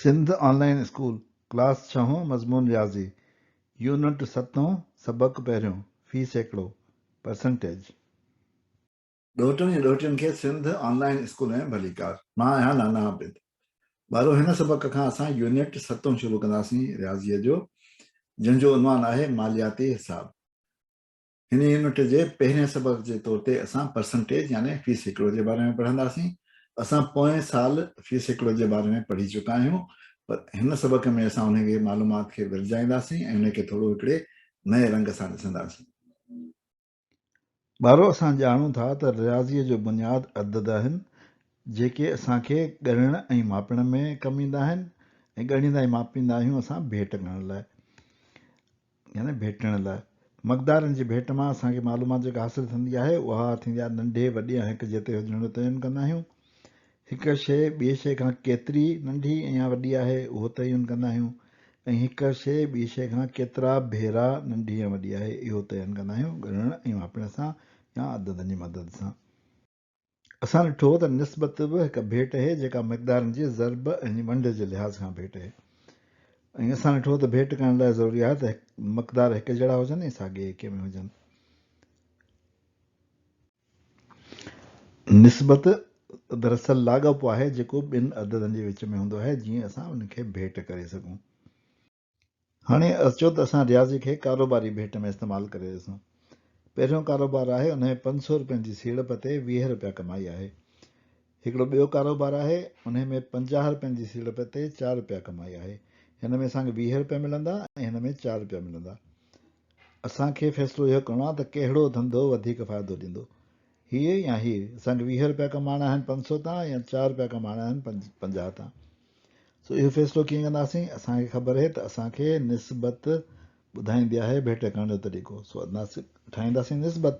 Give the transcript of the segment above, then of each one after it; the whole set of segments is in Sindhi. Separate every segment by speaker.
Speaker 1: سنڌ آن لائين اسڪول، ڪلاس ڇهون، مضمون رياضي، يونٽ ستون، سبق پهريون، في سيڪڙو، Percentage.
Speaker 2: ڏوهٽن ۽ ڏوهٽين کي سنڌ آن لائين اسڪول ۾ ڀليڪار. مان آهيان نانا عابد. ٻارو هن سبق کان اسان يونٽ ستون شروع ڪنداسين رياضيء جو جنهن جو عنوان آهي مالياتي حساب. هن يونٽ جي پهرين سبق جي طور تي اسان پرسنٽيج يعني في سيڪڙو جي باري ۾ پڙهنداسين. اسان پوئين سال في سيڪڙو جي باري ۾ پڙهي چڪا آهيون پر هن سبق ۾ اسان ان کي معلومات کي ورجائينداسين ۽ ان کي ٿورو هڪڙي نئين رنگ سان ڏسنداسين.
Speaker 1: ٻارو اسان ڄاڻون ٿا ته رياضيء جو بنياد عدد آهن جيڪي اسان کي ڳڻڻ ۽ ماپڻ ۾ ڪم ايندا آهن ۽ ڳڻيندا ۽ ماپيندا آهيون اسان ڀيٽ ڪرڻ لاء. يعني ڀيٽڻ لاء. مقدارن جي ڀيٽ مان اسان کي معلومات جيڪا حاصل ٿيندي آهي، اها ٿيندي آهي ننڍي، وڏي يا هڪ جيتري هجڻ جو تعين ڪندا آهيون. هڪ شيء ٻي شيء کان ڪيتري ننڍي يا وڏي آهي، اهو تعين ڪندا آهيون ۽ هڪ شيء ٻي شيء کان ڪيترا ڀيرا ننڍي يا وڏي آهي، اهو تعين ڪندا آهيون ڳڻڻ ۽ ماپڻ سان يا عددن جي مدد سان. اسان ڏٺو ته نسبت به هڪ ڀيٽ اهي جيڪا مقدارن جي ضرب ۽ ونڊ جي لحاظ کان ڀيٽ اهي ۽ اسان ڏٺو ته ڀيٽ ڪرڻ لاء ضروري آهي ته مقدار هڪ جهڙا هجن ۽ ساڳئي ايڪي ۾ هجن. نسبت دراصل لاڳاپو آهي جيڪو ٻن عددن جي وچ ۾ هوندو آهي جيئن اسان ان کي ڀيٽ ڪري سگهون. هاڻي اچو ته اسان رياضي کي ڪاروباري ڀيٽ ۾ استعمال ڪري ڏسون. پهريون ڪاروبار آهي ان ۾ 500 رپين جي سيڙپ تي 20 رپيا ڪمائي آهي. هڪڙو ٻيو ڪاروبار آهي انهي ۾ 50 رپين جي سيڙپ تي 4 رپيا ڪمائي آهي. هن ۾ اسان کي 20 رپيا ملندا ۽ هن ۾ 4 رپيا ملندا. اسان کي فيصلو اهو ڪرڻو آهي ته ڪهڙو ڌنڌو وڌيڪ فائدو ڏيندو. هيء يا هيء. اسان کي 20 رپيا ڪمائڻا آهن 500 تان يا 4 رپيا ڪمائڻا آهن 50 تان. سو اهو فيصلو ڪيئن ڪنداسين؟ اسان کي خبر اهي ته اسان کي نسبت ٻڌائيندي آهي ڀيٽ ڪرڻ جو طريقو. سو ٺاهينداسين نسبت.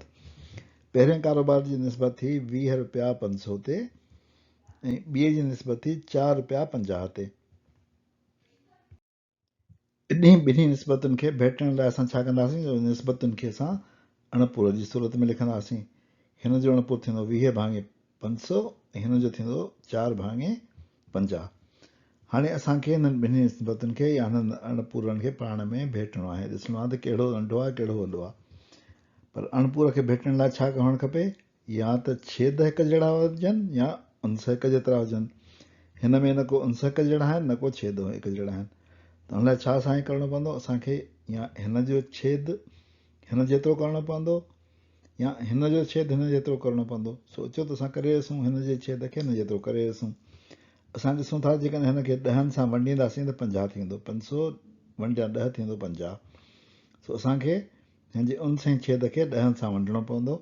Speaker 1: پهرين ڪاروبار جي نسبت ٿي 20 رپيا 500 تي ۽ ٻئي جي نسبت ٿي 4 رپيا 50 تي. انهي ٻنهي نسبتن کي ڀيٽڻ لاء اسان ڇا ڪنداسين جو نسبتن کي اسان اڻپور جي صورت ۾ لکنداسين. هن جو اڻپور ٿيندو 20 ڀاڱي 500 ۽ هن جو ٿيندو 4 ڀاڱي 50. هاڻي اسان کي انهن ٻنهي نسبتن کي يا انهن اڻپورن کي پاڻ ۾ ڀيٽڻو آهي، ڏسڻو آهي ته ڪهڙو ننڍو آهي ڪهڙو وڏو آهي. پر اڻپور کي ڀيٽڻ لاء ڇا ڪرڻ کپي؟ يا ته ڇيد هڪ جهڙا هجن يا انس هڪ جيترا هجن. هن ۾ نه ڪو انس هڪ جهڙا آهن نه ڪو ڇيد هڪ جهڙا آهن. ته ان لاء ڇا اسان کي ڪرڻو پوندو؟ اسان کي يا هن جو ڇيد هن جيترو ڪرڻو پوندو يا هن جو ڇيد هن جيترو ڪرڻو پوندو. سو اچو ته اسان ڪري ڏسون هن جي ڇيد کي هن جيترو ڪري ڏسون. اسان ڏسون ٿا جيڪڏهن هن کي ڏهن سان ونڊينداسين ته 50 ٿيندو. 500 ونڊيا 10 ٿيندو 50. سو اسان کي هن جي انس ۽ ڇيد کي ڏهن سان ونڊڻو پوندو.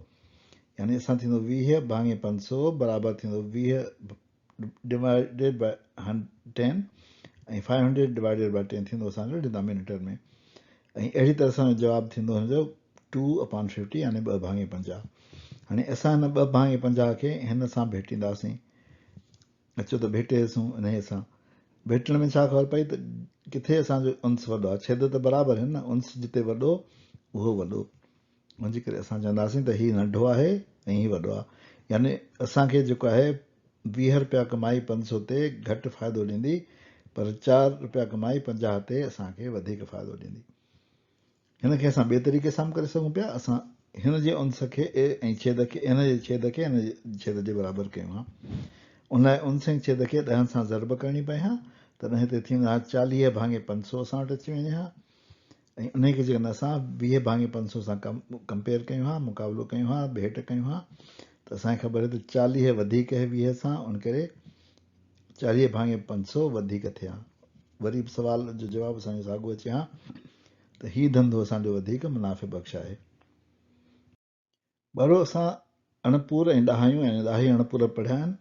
Speaker 1: يعني اسان ٿيندو 20 ڀاڱي 500 برابر ٿيندو 20 ڊوائيڊيڊ باء 10 ۽ 500 ڊوائيڊيڊ باء 10 ٿيندو اسان جو ڊينامينيٽر ۾، ۽ اهڙي طرح سان جواب ٿيندو هن جو 2 اپان 50 يعني 2 ڀاڱي 50. هاڻي اسان هن 2 ڀاڱي 50 کي هن سان ڀيٽينداسين. اچو ته ڀيٽي ڏسون انهيء سان. ڀيٽڻ ۾ ڇا خبر پئي ته ڪٿي اسان جو انس وڏو آهي. ڇيد ته برابر آهن نه، انس جتي وڏو اهو وڏو. ان جي ڪري اسان چونداسين ته هي ننڍو آهي ۽ هي وڏو آهي. يعني اسان کي جيڪو آهي 20 رپيا ڪمائي 500 تي گهٽ فائدو ڏيندي پر 4 رپيا ڪمائي 50 تي اسان کي وڌيڪ فائدو ڏيندي. هن کي اسان ٻئي طريقي سان به ڪري سگهون پيا. اسان هن جي انس کي ۽ ڇيد کي هن جي ڇيد کي هن جي ڇيد جي برابر ڪيون ها. ان لاء انس ۽ ڇيد کي ڏهن سان ضرب ڪرڻي پئي ها. تڏهن هتي ٿيندا ها 40 ڀاڱي 500 اسان وٽ اچي وڃي ها ۽ انهي کي جيڪڏهن اسان 20 ڀاڱي 500 سان ڪمپيئر ڪيون ها، مقابلو ڪيون ها، ڀيٽ ڪيون ها ته اسان کي خبر آهي ته 40 وڌيڪ آهي 20 سان، ان ڪري 40 ڀاڱي 500 وڌيڪ ٿئي ها. وري به سوال جو جواب اسان جو ساڳيو اچي ها ته هي ڌنڌو اسان جو وڌيڪ منافع بخش آهي. ٻارو اسان اڻپور ۽ ڏهايون يعني ڏهائي اڻپور پڙهيا آهن.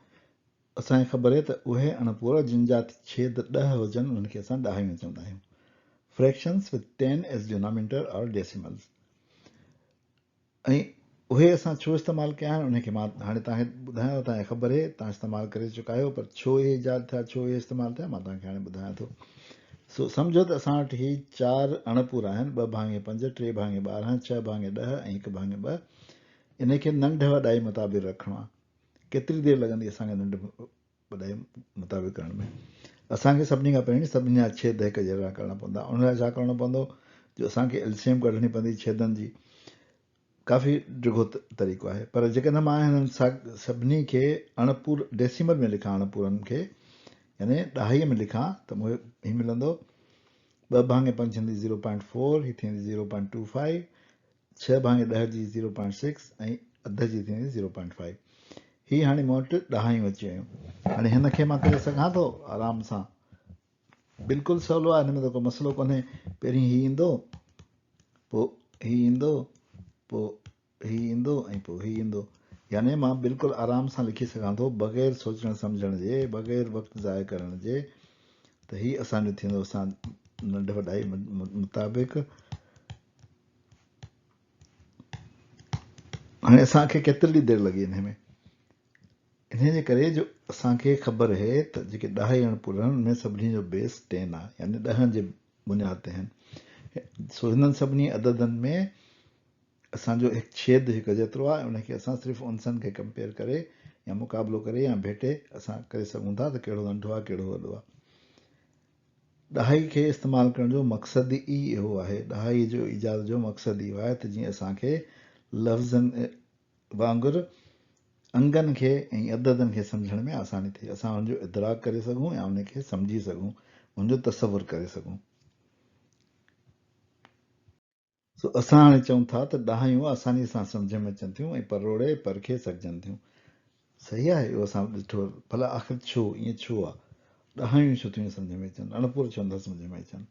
Speaker 1: اسان کي خبر آهي ته اهي اڻپور جن جا ڇيد ڏهه هجن انهن کي اسان ڏهايون چوندا آهيون. Fractions with ten as denominator or decimals. ۽ اهي اسان ڇو استعمال ڪيا آهن انهي کي مان هاڻي توهان کي ٻڌايان ٿو، توهان کي خبر اهي توهان استعمال ڪري چڪا آهيو پر ڇو اهي ايجاد ٿيا ڇو اهي استعمال ٿيا مان توهان کي هاڻي ٻڌايان ٿو. سو سمجهو ته اسان وٽ هي چار اڻپورا آهن، ٻه ڀاڱي پنج، ٽي ڀاڱي 12، ڇهه ڀاڱي 10 ۽ هڪ ڀاڱي ٻه. انهي کي ننڍ وڏائي مطابق رکڻو آهي. ڪيتري دير لڳندي اسان کي ننڍ وڏائي مطابق ڪرڻ ۾؟ اسان کي سڀني کان پهرين سڀني جا ڇيد هڪ جهڙا ڪرڻا پوندا. ان لاء ڇا ڪرڻو پوندو جو اسان کي ايل سي ايم ڪڍڻي پوندي ڇيدن جي. ڪافي ڊگهو طريقو آهي پر جيڪڏهن مان هنن سڀني کي اڻپور ڊيسيمل ۾ لکان اڻپورن کي يعني ڏهائي ۾ لکان ته مون کي هي ملندو ٻه ڀاڱي پنج ٿيندي زيرو پوائنٽ فور هي ٿيندي زيرو پوائنٽ ٽو فائيو ڇهه ڀاڱي ڏهه جي زيرو پوائنٽ سڪس ۽ اڌ جي ٿيندي زيرو پوائنٽ فائيو هي هاڻي مون وٽ ڏهايون اچي ويون هاڻي هن کي مان ڪري سگهان ٿو آرام سان بلڪل سولو آهي هن ۾ ته ڪو مسئلو ڪونهي پهرين هي ايندو پوء هي ايندو پوء هي ايندو ۽ پوء هي ايندو يعني مان بلڪل آرام سان لکي سگهان ٿو بغير سوچڻ سمجهڻ جي بغير وقت ضايع ڪرڻ جي ته هي اسان جو ٿيندو اسان ننڍ وڏائي مطابق هاڻي اسان کي ڪيتري دير لڳي انهي ۾ انهيء جي ڪري جو اسان کي خبر اهي ته جيڪي ڏهائي اڻپورا آهن، انهن سڀني جو بيس ٽين آهي، يعني ڏهن جي بنياد تي آهن. سو هنن سڀني عددن ۾ اسان جو هڪ ڇيد هڪ جيترو آهي، ان کي اسان صرف عنصرن کي ڪمپيئر ڪري يا مقابلو ڪري يا ڀيٽي اسان ڪري سگهون ٿا ته ڪهڙو ننڍو آهي ڪهڙو وڏو آهي. ڏهائي کي استعمال ڪرڻ جو مقصد ئي اهو آهي، ڏهائي جو ايجاد جو مقصد اهو آهي ته جيئن اسان کي لفظن وانگر انگن کي ۽ عددن کي سمجهڻ ۾ آساني ٿئي، اسان ان جو ادراڪ ڪري سگهون يا ان کي سمجهي سگهون، ان جو تصور ڪري سگهون. سو اسان هاڻي چئون ٿا ته ڏهايون آسانيء سان سمجهه ۾ اچن ٿيون ۽ پروڙي پرکي سگهجن ٿيون. صحيح آهي، اهو اسان ڏٺو، ڀلا آخر ڇو؟ ائين ڇو آ؟ ڏهايون ڇو ٿيون سمجهه ۾ اچن، اڻپور ڇو نٿا سمجهه ۾ اچن؟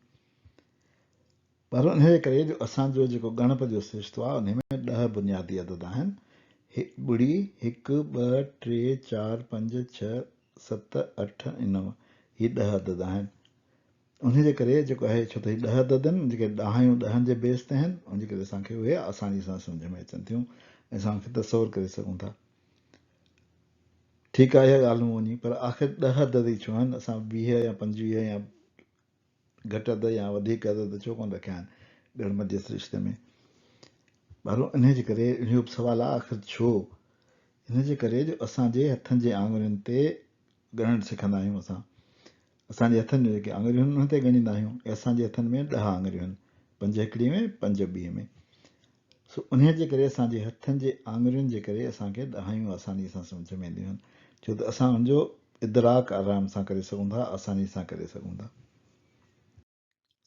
Speaker 1: پر انهيء جي ڪري جو اسان جو جيڪو ڳڻپ جو سرشتو آهي انهيء ۾ ڏهه بنيادي عدد آهن، ٻڙي، هڪ، ٻه، ٽي، چار، پنج، ڇهه، ست، اٺ ۽ نو هي ڏهه عدد آهن. انهيء جي ڪري جيڪو آهي ڇو ته هي ڏهه عدد آهن جيڪي ڏهايون ڏهن جي بيس تي آهن ان جي ڪري اسان کي اهي آساني سان سمجهه ۾ اچن ٿيون ۽ اسان ان کي تصور ڪري سگهون ٿا. ٺيڪ آهي اها ڳالهه مون وڃي پر آخر ڏهه عدد ئي ڇو آهن اسان 20 يا 25 يا گهٽ عدد يا وڌيڪ عدد ڇو ڪونه رکيا آهن ڳڻپ جي سرشتي ۾؟ ٻارو انهيء جي ڪري اهو به سوال آهي آخر ڇو؟ انهيء جي ڪري جو اسان جي هٿن جي آڱرين تي ڳڻڻ سکندا آهيون اسان اسان جي هٿن جون جيڪي آڱريون آهن انهن تي ڳڻيندا آهيون ۽ اسان جي هٿن ۾ ڏهه آڱريون آهن پنج هڪڙي ۾ پنج ٻي ۾ سو انهيء جي ڪري اسان جي هٿن جي آڱرين جي ڪري اسان کي ڏهايون آسانيء سان سمجهه ۾ اينديون آهن، ڇو ته اسان ان جو ادراڪ آرام سان ڪري سگهون ٿا، آسانيء سان ڪري سگهون ٿا.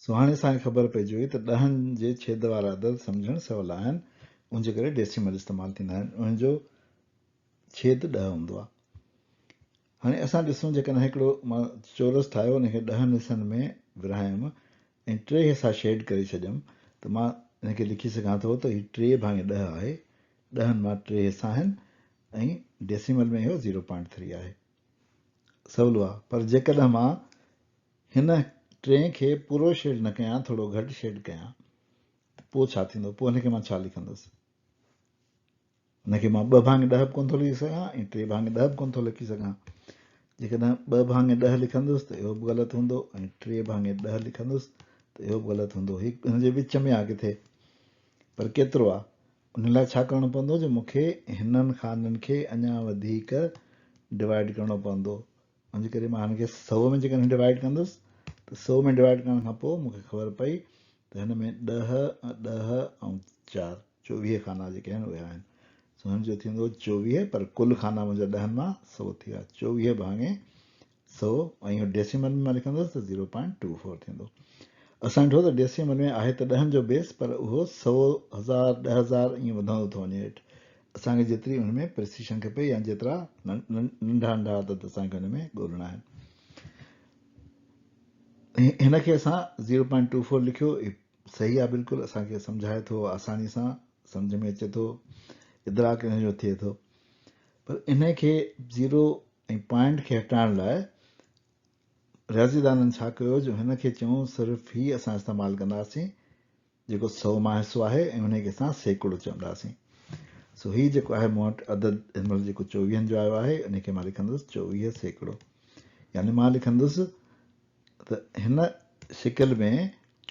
Speaker 1: سو هاڻي اسان کي خبر پئجي وئي ته ڏهن جي ڇيد وارا عدد سمجهڻ سولا آهن، ان جي ڪري ڊيسيمل استعمال ٿيندا آهن، انهن جو ڇيد ڏهه هوندو آهي. هاڻي اسان ڏسون جيڪڏهن هڪڙو مان چورس ٺاهيو ان کي ڏهن حصن ۾ ورهايم ۽ ٽي حصا شيڊ ڪري ڇڏيم ته مان ان کي لکي سگهان ٿو ته هي ٽي ڀاڱي ڏهه آهي ڏهن مان ٽي حصا آهن ۽ ڊيسيمل ۾ اهو زيرو پوائنٽ ٿري آهي سولو آهي پر جيڪڏهن مان هن ٽئين کي پورو شيڊ نه ڪيان ٿورو گهٽ شيڊ ڪيان ته پوء ڇا ٿيندو پوء هن کي مان ڇا لکندس ان کي مان ٻه ڀاڱي ڏهه به ڪونه ٿو لکي سگهان ۽ ٽي ڀاڱي ڏهه به ڪونه ٿو لکي سگهان. جيڪڏهن ٻه ڀاڱي ڏهه لکندس ته اهو به غلط هوندو ۽ ٽي ڀاڱي ڏهه لکندس ته اهو به غلط هوندو. هي ان جي وچ ۾ آهي ڪٿي پر ڪيترو آهي؟ ان لاء ڇا ڪرڻو پوندو جو مون کي هنن خانن کي اڃا وڌيڪ ڊوائيڊ ڪرڻو پوندو. ان جي ڪري مان هن کي سؤ ۾ جيڪڏهن ڊوائيڊ ڪندس ته سؤ ۾ ڊوائيڊ ڪرڻ کان پوء مون کي خبر پئي ته هن ۾ ڏهه ڏهه ۽ چار 24 خانا جيڪي آهن اهي آهن سو هن جو ٿيندو 24 پر ڪل خانا منهنجا ڏهن مان سؤ ٿي ويا 24 ڀاڱي سؤ ۽ اهو ڊيسيمل ۾ مان لکندس ته زيرو پوائنٽ ٽو فور ٿيندو اسان ڏٺو ته ڊيسيمل ۾ آهي ته ڏهن جو بيس پر اهو سؤ، هزار، 10,000 ائين وڌندو ٿو وڃي هيٺ. اسان کي جيتري ان ۾ پريسيشن کپي يا جيترا ننڍا ننڍا عدد اسان کي ان ۾ ڳولڻا آهن. هن کي اسان زيرو پوائنٽ ٽو فور لکيو هي صحيح آهي بلڪل اسان کي سمجهائي ٿو آساني سان سمجهه ۾ اچي ٿو ادراڪ ان جو ٿئي ٿو پر ان کي زيرو ۽ پوائنٽ کي هٽائڻ لاء رياضيدانن ڇا ڪيو جو هن کي چيون صرف هي اسان استعمال ڪنداسين جيڪو سؤ مان حصو آهي ۽ انهي کي اسان سيڪڙو چونداسين. سو هي جيڪو آهي مون وٽ عدد هن مهل جيڪو چوويهن جو آيو آهي انهي کي مان لکندس 24% يعني مان لکندس ته هن شڪل ۾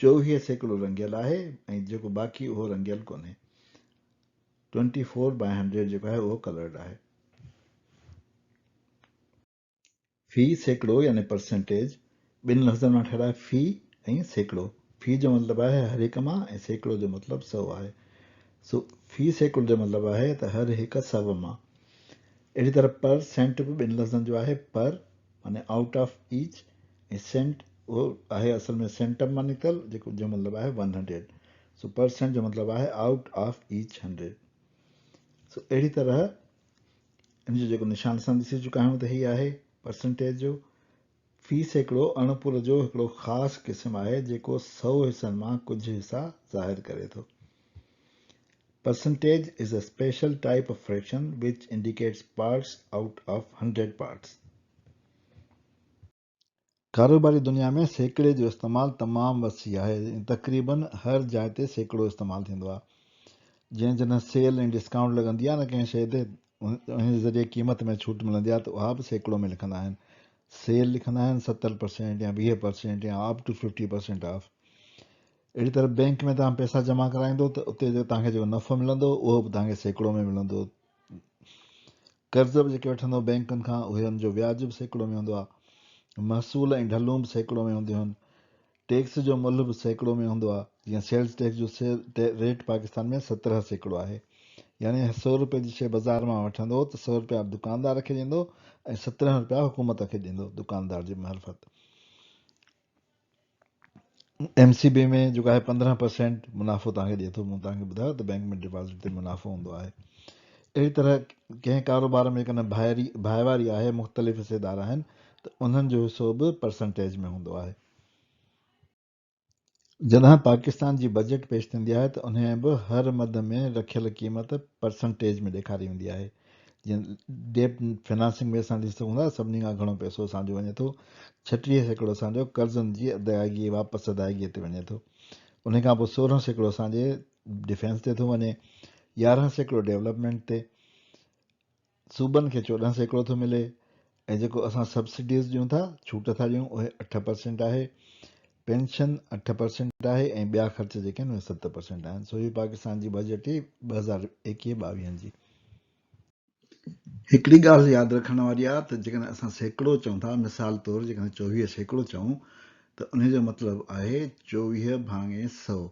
Speaker 1: 24% رنگيل آهي ۽ جيڪو باقي اهو رنگيل ڪونهي. ٽوئنٽي فور بائي هنڊريڊ جيڪو آهي اهو ڪلرڊ آهي. في سيڪڙو يعني پرسنٽيج ٻن لفظن مان ٺهيل آهي في ۽ سيڪڙو. في جو مطلب آهي هر هڪ مان ۽ سيڪڙو جو مطلب سئو آهي. سو في سيڪڙو جو مطلب آهي ته هر هڪ سئو مان. اهڙي طرح پر سينٽ به ٻن لفظن جو آهي پر معني آئوٽ آف ايچ ۽ سينٽ اهو آهي اصل ۾ سينٽم مان نڪتل جيڪو جو مطلب آهي ون هنڊريڊ. سو پر سينٽ جو مطلب آهي آئوٽ آف ايچ هنڊريڊ. سو اهڙي طرح ان جو جيڪو نشان اسان ڏسي چڪا آهيون ته هي آهي پرسنٽيج جو في سيڪڙو اڻپور جو هڪڙو خاص قسم آهي جيڪو سئو حصن مان ڪجهه حصا ظاهر ڪري ٿو. Percentage is a special type of fraction which indicates parts out of 100 parts. ڪاروباري دنيا ۾ سيڪڙي جو استعمال تمام وسيع آهي ۽ تقريبن هر جاء تي سيڪڙو استعمال ٿيندو آهي. جيئن جڏهن سيل ۽ ڊسڪائونٽ لڳندي آهي نه ڪنهن شيء تي ان جي ذريعي قيمت ۾ ڇوٽ ملندي آهي ته اها به سيڪڙو ۾ لکندا آهن. سيل لکندا آهن 70% يا 20% يا اپ ٽو 50% آف. اهڙي طرح بينڪ ۾ توهان پئسا جمع ڪرائيندو ته اتي توهان کي جيڪو نفعو ملندو اهو به توهان کي سيڪڙو ۾ ملندو. قرض به جيڪي وٺندو بئنڪن کان اهي ان جو وياج به سيڪڙو ۾ هوندو آهي. محصول ۽ ڍلون به سيڪڙو ۾ هونديون آهن. ٽيڪس جو ملهه به سيڪڙو ۾ هوندو آهي. جيئن سيلز ٽيڪس جو ريٽ پاڪستان ۾ 17% آهي. يعني سئو روپئي جي شيء بازار مان وٺندو ته سئو روپيا دڪاندار کي ڏيندو ۽ 17 روپيا حڪومت کي ڏيندو دڪاندار جي معرفت. ايم سي بي ۾ جيڪو آهي 15% منافعو توهان کي ڏئي ٿو. مون توهان کي ٻڌايو ته بئنڪ ۾ ڊپازٽ تي منافعو هوندو آهي. اهڙي طرح ڪنهن ڪاروبار ۾ جيڪڏهن ڀائري ڀائيواري آهي مختلف حصيدار آهن ته انهن جو حصو به پرسنٽيج ۾ هوندو آهي. جڏهن پاڪستان جي بجيٽ پيش ٿيندي آهي ته انهيء به هر مد ۾ رکيل قيمت پرسنٽيج ۾ ڏيکاري ويندي آهي. جيئن ڊيٽ فنانسنگ ۾ اسان ڏسي سگهون ٿا سڀني کان گهڻو پئسو اسان جو وڃي ٿو 36% اسان جو قرضن جي ادائگي واپس ادائگي تي وڃي ٿو ان کان پوء 16% اسان جي ڊفينس تي ٿو وڃي 11% ڊيولپمينٽ تي صوبن کي 14% ٿو ملي ۽ جيڪو اسان سبسڊيز ڏيون ٿا ڇوٽ ٿا ڏيون اهي 8% آهي پينشن 8% آهي ۽ ٻيا خرچ جيڪي آهن اهي 7% آهن سو هي پاڪستان جي بجيٽ هئي 2021 22 جي. هڪڙي ڳالهه ياد رکڻ واري آهي ته جيڪڏهن اسان سيڪڙو چئون ٿا، مثال طور جيڪڏهن 24% چئون ته انهي جو مطلب آهي 24 ڀاڱي سئو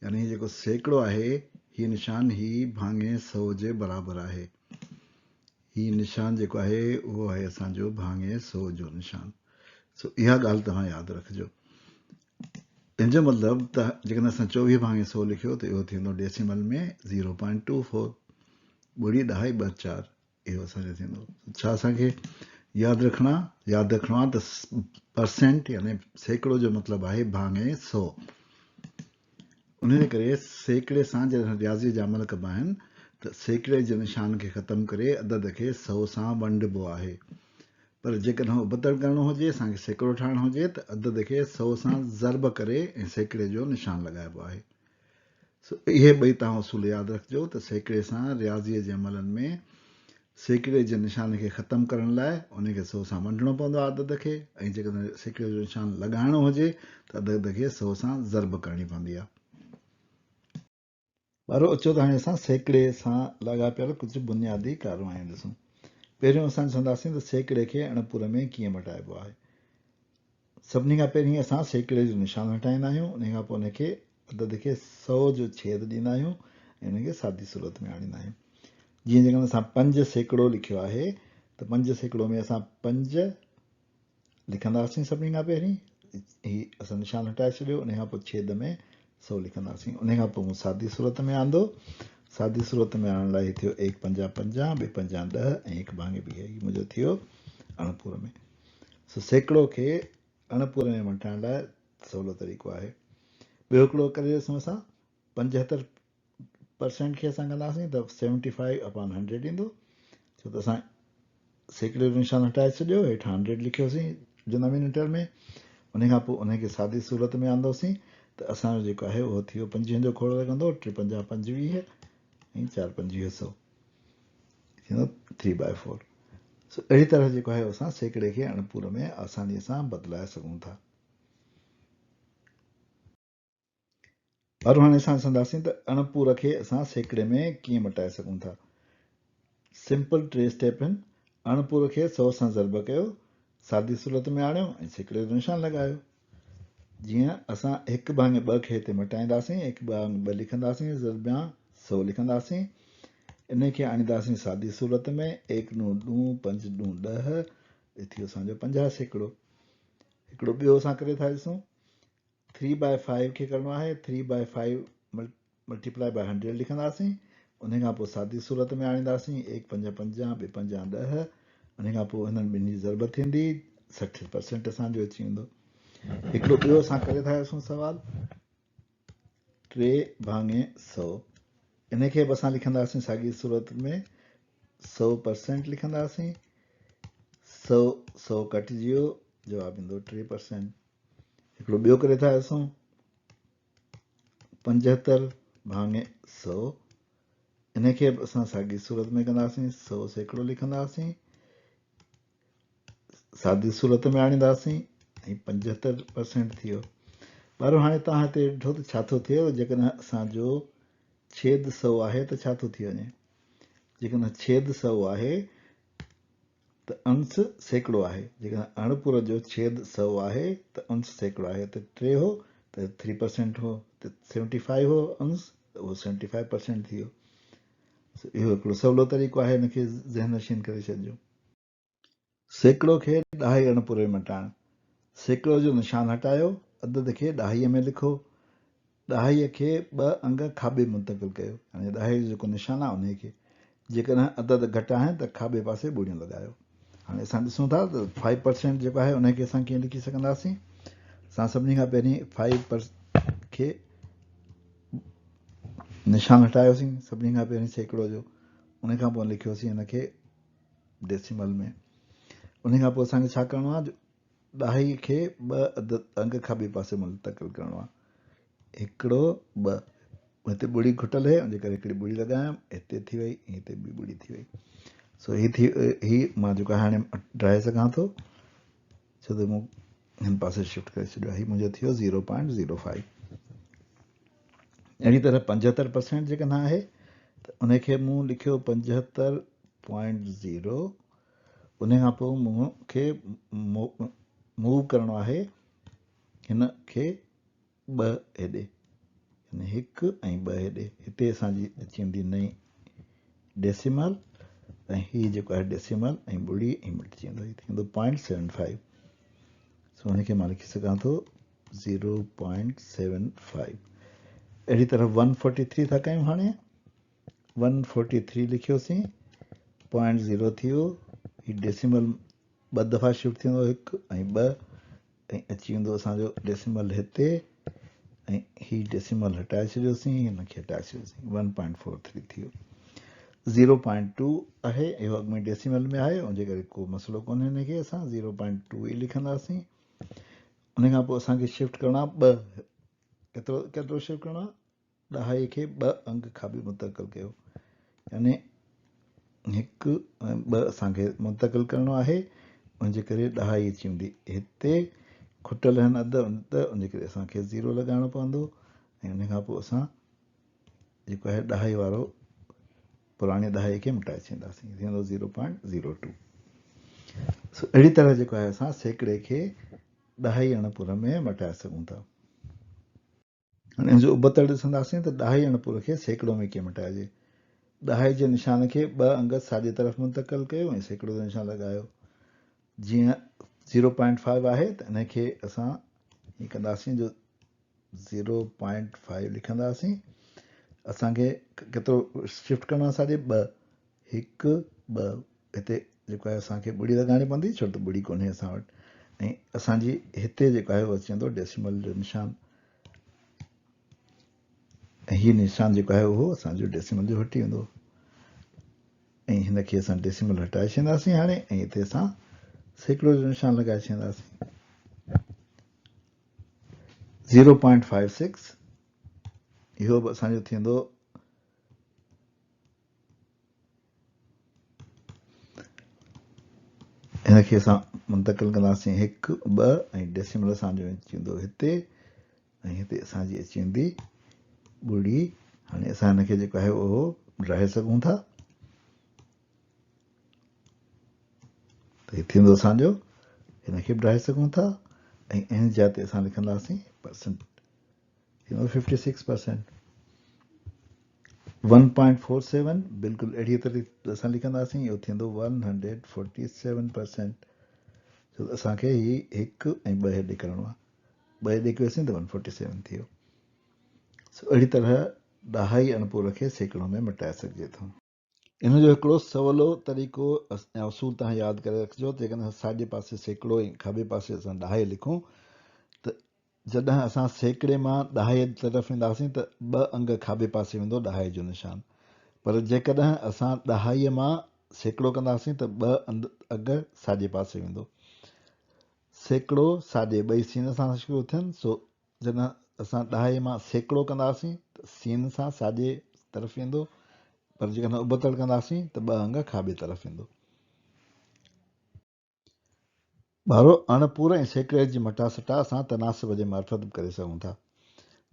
Speaker 1: يعني هي جيڪو سيڪڙو آهي هي نشان هي ڀاڱي سئو جي برابر آهي. هي نشان جيڪو آهي اهو آهي اسان جو ڀاڱي سئو جو نشان. سو اها ڳالهه توهان ياد رکجو. ان جو مطلب ته جيڪڏهن اسان 24 ڀاڱي سئو لکيو ته اهو ٿيندو decimal ۾ zero point two four ٻڙي ڏهائي ٻه چار اهو اسان جو ٿيندو. ڇا اسان کي ياد رکڻا ياد رکڻو آهي ته پرسينٽ يعني سيڪڙو جو مطلب آهي ڀاڱي سئو. ان جي ڪري سيڪڙي سان جڏهن رياضي جا عمل ڪبا آهن ته سيڪڙي جي نشان کي ختم ڪري عدد کي سئو سان ونڊبو آهي. پر جيڪڏهن ابتڙ ڪرڻو هجي، اسان کي سيڪڙو ٺاهڻو هجي ته عدد کي سئو سان ضرب ڪري ۽ سيڪڙي جو نشان لڳائبو آهي. سو اهي ٻئي توهان اصول ياد رکجو ته سيڪڙي سان رياضيء جي عملن ۾ سيڪڙي جي نشان کي ختم ڪرڻ لاء ان کي سئو سان ونڊڻو پوندو آهي عدد کي ۽ جيڪڏهن سيڪڙي جو نشان لڳائڻو هجي ته عدد کي سئو سان ضرب ڪرڻي پوندي آهي. ٻارو اچو ته هاڻي اسان سيڪڙي سان لاڳاپيل ڪجهه بنيادي ڪارروايون ڏسون. پهريون اسان ڏسنداسين ته سيڪڙي کي اڻپور ۾ ڪيئن مٽائبو آهي. سڀني کان پهرين اسان سيڪڙي جو نشان هٽائيندا آهيون، انهي کان پوء ان کي عدد کي سئو جو ڇيد ڏيندا آهيون ۽ ان کي سادي صورت ۾ آڻيندا آهيون. جيئن جيڪڏهن اسان 5% لکيو آهي ته 5% ۾ اسان پنج لکنداسين سڀني کان پهرين هي اسان نشان هٽائي ڇڏيو ان کان پوء ڇيد ۾ سو لکنداسين ان کان پوء مون سادي صورت ۾ آندو سادي صورت ۾ آڻڻ لاء هي ٿيو ايڪ پنجا پنجا ٻه پنجا ڏهه ۽ هڪ ڀاڱي ويهه هي منهنجو ٿيو اڻپور ۾ سو سيڪڙو کي اڻپور ۾ مٽائڻ لاء سولو طريقو آهي ٻيو هڪڙو ڪري ڏسون اسان 75% کي اسان ڪنداسين ته سيونٽي فائيو اپان هنڊريڊ ايندو ڇو ته اسان سيڪڙي جو نشان هٽائي ڇڏيو هيٺان هنڊريڊ لکيوسين ڊينامينيٽر ۾ ان کان پوء ان کي سادي صورت ۾ آندوسين ته اسان جو جيڪو آهي اهو ٿي ويو پنجويهن جو کوڙ لڳندو ٽي پنجاهه پنجويهه ۽ چار پنجويهه سو ٿيندو ٿري بائي فور سو اهڙي طرح جيڪو آهي اسان سيڪڙي کي اڻپور ۾ آساني سان بدلائي سگهون ٿا. پر هاڻي اسان ڏسنداسين ته اڻپور کي اسان سيڪڙي ۾ ڪيئن مٽائي سگهون ٿا. سمپل ٽي اسٽيپ آهن. اڻپور کي سئو سان ضرب ڪيو. سادي صورت ۾ آڻيو ۽ سيڪڙي جو نشان لڳايو. جيئن اسان هڪ ڀاڱي ٻه کي هتي مٽائينداسين، هڪ ڀاڱي ٻه لکنداسين، ضربيان سؤ لکنداسين. انهي کي آڻينداسين سادي صورت ۾، ايڪ ڏون ڏون، پنج ڏون ڏهه، هي ٿيو اسان جو 50%. هڪڙو ٻيو اسان ڪري ٿا ڏسون، ٿري بائي فائيو کي ڪرڻو آهي، three by five multiply by hundred لکنداسين، انهي کان پوء سادي صورت ۾ آڻينداسين، ايڪ پنج پنجان، ٻه پنجان ڏهه، انهي کان پوء هنن ٻنهي جي ضرب ٿيندي، 60% اسان جو اچي ويندو. هڪڙو ٻيو اسان ڪري ٿا ڏسون سوال، ٽي ڀاڱي سؤ، انهي کي به اسان لکنداسين ساڳي صورت ۾ 100% لکنداسين، سؤ سؤ ڪٽجي ويو، جواب ايندو 3%. هڪڙو ٻيو ڪري ٿا ڏسون، پنجهتر ڀاڱي سؤ، ان کي به اسان ساڳي صورت ۾ ڪنداسين، 100% لکنداسين، سادي صورت ۾ آڻينداسين ۽ 75% ٿي ويو. ٻارو هاڻي توهان هتي ڏٺو ته ڇا ٿو ٿئي، جيڪڏهن اسان جو ڇيد 100 آهي ته ڇا ٿو ٿي وڃي، جيڪڏهن ڇيد 100 آهي ته انس سيڪڙو آهي، جيڪڏهن اڻپور جو ڇيد 100 آهي ته انس سيڪڙو آهي، ته 3 هو ته 3% هو، ته 75 هو انس ته اهو 75% ٿي ويو. سو اهو هڪڙو سولو طريقو آهي، ان کي ذهن نشين ڪري ڇڏجو. سيڪڙو کي ڏهائي اڻپوري ۾ مٽائڻ، سيڪڙو جو نشان هٽايو، عدد کي ڏهائيء ۾ لکو، ڏهائيء کي ٻه انگ کاٻي منتقل ڪيو، يعني ڏهائيء جو جيڪو نشان آهي انهيء کي. جيڪڏهن عدد گهٽ آهن ته کاٻي پاسي ٻڙيون لڳايو. هاڻي اسان ڏسون ٿا ته فائيو پرسينٽ جيڪو آهي انهيء کي اسان ڪيئن لکي سگهنداسين. اسان سڀني کان پهرين فائيو پر کي نشان هٽايوسين سڀني کان پهرين سيڪڙو جو، ان کان پوء لکيوسين ان کي ڊيسيمل ۾. ان کان پوء اسان کي ڇا ڪرڻو آهي جو ڏهائي کي ٻه عدد انگ کاٻي پاسي منتقل ڪرڻو آهي. هڪڙو ٻه، هتي ٻڙي کٽل هي ان جي ڪري هڪڙي ٻڙي لڳايم، هتي ٿي وئي ۽ هتي ٻي ٻڙي ٿي وئي. سو هي ٿي هي مان جيڪو هاڻي ڊاهي سگهان ٿو ڇو ته مون هن پاسي شفٽ ڪري ڇڏيو آهي. هي منهنجو ٿيو 0.05. اهڙي طرح 75% جيڪڏهن آهي ته ان کي مون لکيو 75.0، ان کان پوء مون کي موو ڪرڻو آهي هن کي ٻه هيڏي، يعني هڪ ۽ ٻه هيڏي، هتي اسان جي اچي ويندي نئين ڊيسيمل ۽ هي جيڪو آهي ڊيسيمل ۽ ٻڙي ۽ مٽجي ويندو، هي ٿيندو پوائنٽ سيون فائيو. سو هن کي مان لکي سگهان ٿو 0.75. اهڙي طرح ون فورٽي ٿري ٿا ڪيون، هاڻي ون فورٽي ٿري لکيوسين، پوائنٽ زيرو ٿي ويو، هي ڊيسيمل ٻه دفعا شفٽ ٿيندو، هڪ ۽ ٻه، ۽ اچي ويندو اسان جو ڊيسيمل هتي، ۽ هي ڊيسيمل هٽائي ڇڏيوسين، هن کي هٽائي ڇڏيوسين، ون پوائنٽ فور ٿري ٿي ويو. 0.2 آهي، اهو اڳ ۾ ڊيسيمل ۾ آهي، ان جي ڪري ڪو مسئلو ڪونهي، هن کي اسان 0.2 ئي لکنداسين. ان کان پوء اسان کي شفٽ ڪرڻو آهي ٻه، ڪيترو شفٽ ڪرڻو آهي؟ ڏهائي کي ٻه انگ کاٻي منتقل ڪيو، يعني هڪ ۽ ٻه اسان کي منتقل ڪرڻو آهي، ان جي ڪري ڏهائي اچي ويندي هتي، کٽل آهن اڌ ته ان جي ڪري اسان کي زيرو لڳائڻو پوندو ۽ ان کان پوء اسان جيڪو آهي ڏهائي وارو پراڻي ڏهائي کي مٽائي ڇڏينداسين، ٿيندو 0.02. سو اهڙي طرح جيڪو آهي اسان سيڪڙي کي ڏهائي اڻپور ۾ مٽائي سگهون ٿا. هاڻي ان جو ابتڙ ڏسنداسين ته ڏهائي اڻپور کي سيڪڙو ۾ ڪيئن مٽائجي. ڏهائي جي نشان کي ٻه انگ ساڄي طرف منتقل ڪيو ۽ سيڪڙو جو نشان لڳايو. جيئن 0.5 آهي ته ان کي اسان ائين ڪنداسين جو 0.5 لکنداسين. اسان کي ڪيترو شفٽ ڪرڻو آهي ساڄي؟ ٻه، هڪ، ٻه، هتي جيڪو آهي اسان کي ٻڙي لڳائڻي پوندي ڇو ته ٻڙي ڪونهي اسان وٽ، ۽ اسان جي هتي جيڪو آهي اهو اچي ويندو ڊيسيمل جو نشان، ۽ هي نشان جيڪو آهي اهو اسان جو ڊيسيمل جو هٽي ويندو، ۽ هن کي اسان ڊيسيمل هٽائي ڇڏينداسين هاڻي، ۽ هتي اسان سيڪڙو جو نشان لڳائي ڇڏينداسين. 0.56 اهو به اسان جو ٿيندو هن کي اسان منتقل ڪنداسين هڪ ٻه ۽ ڊيسيمل اسان جو اچي ويندو هتي، ۽ هتي اسان جي اچي ويندي ٻڙي. هاڻي اسان هن کي جيڪو آهي اهو ڊاهي سگهون ٿا ته هي ٿيندو اسان جو هن کي به ڊاهي سگهون ٿا ۽ ان جاء تي اسان لکنداسين پرسنٽ ٿيندو 56%. 1.47 بلڪل اهڙي طرح اسان لکنداسين اهو ٿيندو 147%. ڇو ته اسان کي هي هڪ ۽ ٻه هيڏي ڪرڻو آهي، ٻه هيڏي ڪيوسين ته 147 ٿي ويو. سو اهڙي طرح ڏهائي اڻپور کي سيڪڙو ۾ مٽائي سگهجي ٿو. ان جو هڪڙو سولو طريقو يا اصول توهان ياد ڪري رکجو ته جيڪڏهن اسان ساڄي پاسي سيڪڙو ۽ کاٻي پاسي اسان ڏهائي لکون ته جڏهن اسان سيڪڙي مان ڏهائي جي طرف وينداسين ته ٻه انگ کاٻي پاسي ويندو ڏهائي جو نشان، پر جيڪڏهن اسان ڏهائي مان سيڪڙو ڪنداسين ته ٻه انگ ساڄي پاسي ويندو. سيڪڙو ساڄي ٻئي سين سان شروع ٿين، سو جڏهن اسان ڏهائي مان سيڪڙو ڪنداسين ته سين سان ساڄي طرف ويندو، پر جيڪڏهن ابتڙ ڪنداسين ته ٻه انگ کاٻي طرف ويندو. ٻارو، اڻپور ۽ سيڪڙي جي مٽاسٽا اسان تناسب جي معرفت به ڪري سگهون ٿا.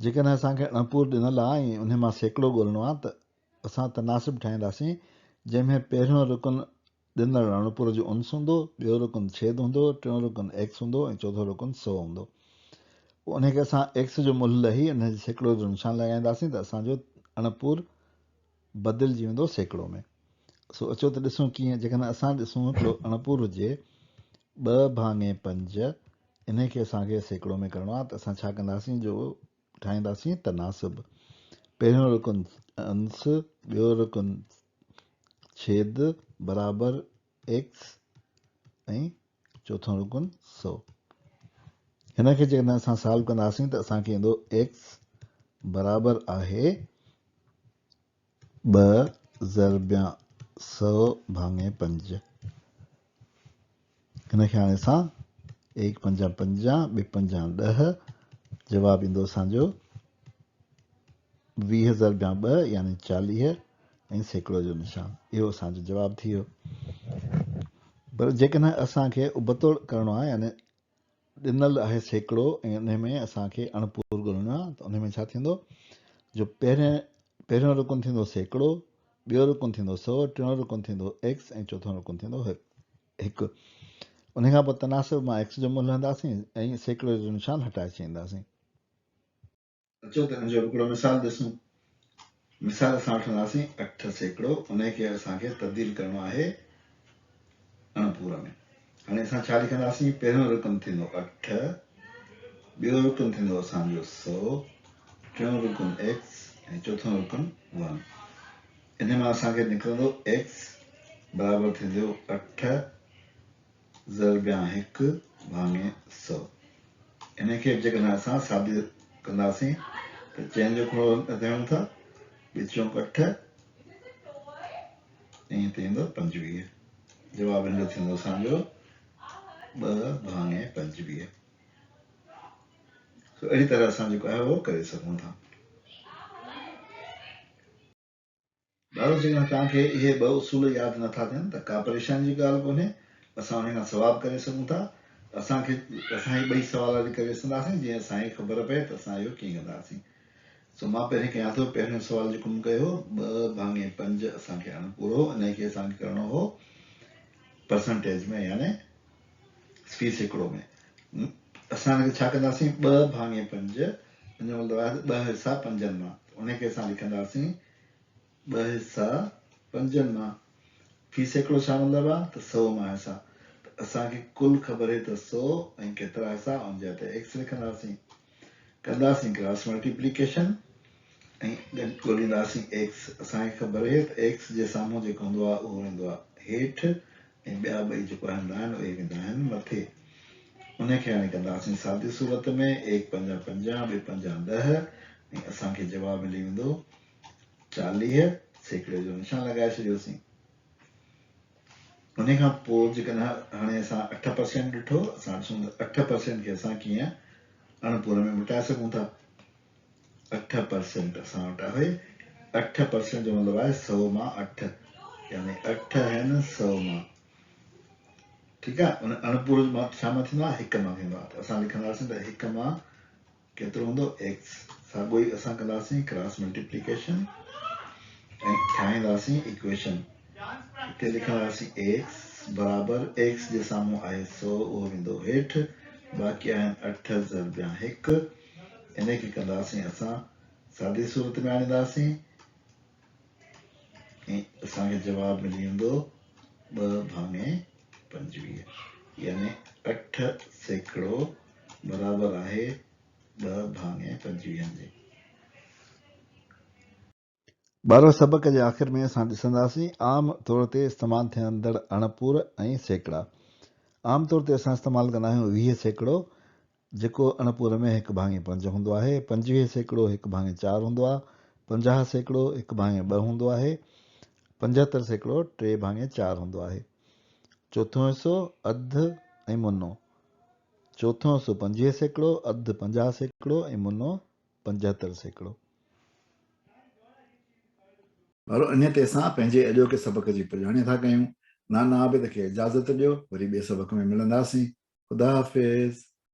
Speaker 1: جيڪڏهن اسان کي اڻپور ڏنل آهي ۽ انهي مان سيڪڙو ڳولڻو آهي ته اسان تناسب ٺاهينداسين، جنهن ۾ پهريون رڪن ڏندڻ راڻوپور جو انس هوندو، ٻيو رڪن ڇيد هوندو، ٽيون رڪن ايڪس هوندو ۽ چوٿون رڪن سو هوندو. پوء انهي کي اسان ايڪس جو ملهه لهي انهي جي سيڪڙو جو نشان لڳائينداسين ته اسان جو اڻپور بدلجي ويندو سيڪڙو ۾. سو اچو ته ڏسون ڪيئن، جيڪڏهن اسان ڏسون هڪڙو اڻپور هجي ٻه ڀاڱي پنج، انهي کي اسان کي سيڪڙو ۾ ڪرڻو آهي ته اسان ڇا ڪنداسين جو ٺاهينداسين تناسب. پهريون رڪن انس، ٻيو رڪن ڇيد برابر ايڪس ۽ چوٿون رڪن سو. هن کي جيڪڏهن اسان سالو ڪنداسين ته اسان کي ايندو ايڪس برابر آهي ٻه ضربيان سؤ ڀاڱي پنج. هن کي هاڻي اسان ايڪ پنجان پنجان، ٻه پنجان ڏهه، جواب ايندو اسان جو 20 ضربيان ٻه يعني 40 ۽ سيڪڙو جو نشان. اهو اسان جو جواب ٿي ويو. پر جيڪڏهن اسان کي ابتو ڪرڻو آهي يعني ڏنل آهي سيڪڙو ۽ انهي ۾ اسان کي اڻپور ڳولڻو آهي ته انهي ۾ ڇا ٿيندو جو پهرين پهريون رڪن ٿيندو سيڪڙو، ٻيو رڪن ٿيندو سو، ٽيون رڪن ٿيندو ايڪس ۽ چوٿون رڪن ٿيندو هڪ. انهي کان پوء تناسب مان ايڪس جو ملهه لهنداسين ۽ سيڪڙي جو نشان هٽائي ڇڏينداسين. اچو ته ان جو به هڪڙو مثال ڏسون. مثال اسان وٺنداسين 8%، انهي کي اسان کي تبديل ڪرڻو آهي اڻپور ۾. هاڻي اسان ڇا لکنداسين، پهريون رڪن ٿيندو اٺ، ٻيو رڪن ٿيندو اسان جو سو، ٽيون رڪن ايڪس ۽ چوٿون رڪن ون. انهي مان اسان کي نڪرندو ايڪس برابر ٿيندو اٺ ضربيان هڪ ڀاڱي سؤ. انهي کي به جيڪڏهن اسان سادي ڪنداسين ته چئن جو کوڙو هڻون ٿا، ٻه چونڪ اٺ ۽ هتي ايندو 25. جواب هن جو ٿيندو اسان جو ٻه ڀاڱي 25. سو اهڙي طرح اسان جيڪو آهي اهو ڪري سگهون ٿا. ٻارو جيڪڏهن توهان کي اهي ٻه اصول ياد نه ٿا ٿين ته ڪا پريشاني جي ڳالهه ڪونهي، اسان انهي کان سواب ڪري سگهون ٿا. اسان کي اسان هي ٻئي سوال اڄ ڪري ڏسنداسين جيئن اسان کي خبر پئي ته اسان اهو ڪيئن ڪنداسين. سو مان پهرين ڪيان ٿو پهريون سوال جيڪو مون ڪيو هو ٻه ڀاڱي پنج اسان کي اڻپورو هو انهي کي اسان کي ڪرڻو هو پرسنٽيج ۾ يعني في سيڪڙو ۾. اسان ان کي ڇا ڪنداسين ٻه ڀاڱي پنج ان جو مطلب آهي ته ٻه حصا پنجن مان انهي کي اسان لکنداسين ٻه حصا پنجن مان. في سيڪڙو ڇا مطلب آ ته سؤ مان حصا. ته اسان کي ڪل خبر هي ته سؤ ۽ ڪيترا حصا ان جاء تي ايڪس لکنداسين. ڪنداسين ڪراس ملٽيپليڪيشن ۽ ڳولينداسين ايڪس. اسان کي خبر هي ته ايڪس جي سامهون جيڪو هوندو آ اهو ويندو آ هيٺ ۽ ٻيا ٻئي جيڪو هوندا آهن اهي ويندا آهن مٿي. ان کي هاڻي ڪنداسين سادي صورت ۾ ايڪ پنجان پنجان ٻه پنجان ڏهه ۽ اسان کي جواب ملي ويندو 40 سيڪڙي جو نشان لڳائي ڇڏيوسين. انهي کان پوء جيڪڏهن هاڻي اسان 8% ڏٺو، اسان ڏسون ته 8% کي اسان ڪيئن اڻپور ۾ مٽائي سگهون ٿا. 8% اسان وٽ آهي، 8% جو مطلب آهي سؤ مان اٺ، يعني اٺ آهن سؤ مان، ٺيڪ آهي. ان اڻپور مان ڇا مان ٿيندو آهي؟ هڪ مان ٿيندو آهي. ته اسان لکنداسين ته هڪ مان ڪيترو هوندو؟ ايڪس. ساڳيو ئي اسان ڪنداسين ڪراس ملٽيپليڪيشن ۽ ٺاهينداسين ايڪويشن. هتي لکنداسين ايڪس برابر ايڪس جي سامهون آهي سو اهو ويندو هيٺ، باقي آهن اٺ ضربيان هڪ، انهي کي ڪنداسين اسان سادي صورت ۾ آڻينداسين ۽ اسان کي جواب ملي ويندو ٻه ڀاڱي 25 يعني 8% برابر آهي ٻه ڀاڱي پنجويهن جي.
Speaker 2: ٻارو سبق جي آخر ۾ اسان ڏسنداسين عام طور تي استعمال ٿيندڙ اڻپور ۽ سيڪڙا. عام طور تي اسان استعمال ڪندا آهيون 20% جيڪو اڻپور ۾ هڪ ڀاڱي پنج هوندو آهي، 25% هڪ ڀاڱي چار هوندو آهي، 50% هڪ ڀاڱي ٻه هوندو آهي، 75% ٽي ڀاڱي چار هوندو آهي. چوٿون حصو، اڌ ۽ منو. چوٿون حصو 25%، اڌ 50% ۽ منو 75%.
Speaker 1: ٻارو انهيء تي اسان پنهنجي اڄوڪي سبق جي پڄاڻي ٿا ڪيون. نانا عابد کي اجازت ڏيو، وري ٻئي سبق ۾ ملنداسين. خدا حافظ.